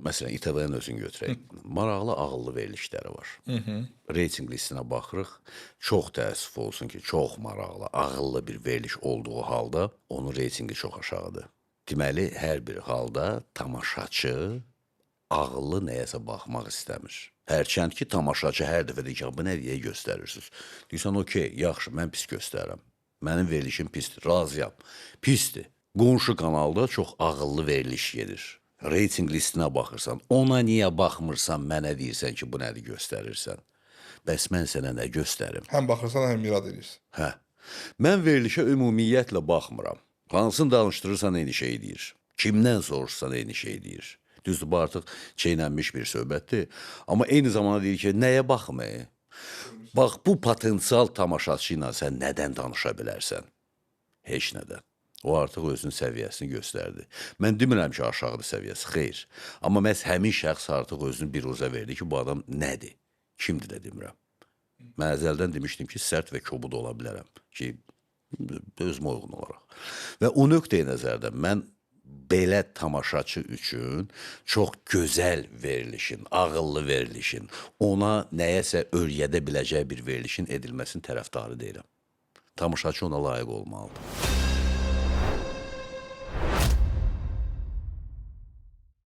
Məsələn, İTV-nin özünü götürək. Maraqlı, ağıllı verilişləri var. Reytinq listinə baxırıq. Çox təəssüf olsun ki, çox maraqlı, ağıllı bir veriliş olduğu halda onun reytinqi çox aşağıdır. Deməli, hər bir halda tamaşaçı ağıllı nəyəsə baxmaq istəmir. Hərçənd ki, tamaşaçı hər dəfə deyir ki, bu nə deyə göstərirsiniz. Deyirsən, okey, yaxşı, mən pis göstərirəm. Mənim verilişim pisdir, razıyam. Pisdir. Qonşu kanalda çox ağıllı veriliş gedir. Reytinq listinə baxırsan, ona niyə baxmırsan, mənə deyirsən ki, bu nədir göstərirsən. Bəs mən sənə nə göstərim? Həm baxırsan, həm irad edirsən. Hə. Mən verilişə ümumiyyətlə baxmıram. Hansını danışdırırsan eyni şeyi deyir. Kimdən soruşsan eyni şeyi deyir. Düzdür, bu artıq çeynənmiş bir söhbətdir. Amma eyni zamanda deyir ki, nəyə baxım? E? Bax, bu potensial tamaşaçı ilə sən nədən danışa bilərsən? Heç nədən. O artıq özünün səviyyəsini göstərdi. Mən demirəm ki, aşağıdır səviyyəsi, xeyr. Amma məhz həmin şəxs artıq özünü biruzə verdi ki, bu adam nədir? Kimdir də demirəm. Mən əzəldən demişdim ki, sərt və kobud ola bilərəm ki, özümə uyğun olaraq. Və o nöqteyi nəzərdən mən belə tamaşaçı üçün çox gözəl verilişin, ağıllı verilişin, ona nəyəsə öyrədə biləcəyi bir verilişin edilməsinin tərəfdarı deyiləm. Tamaşaçı ona layiq olmalıdır.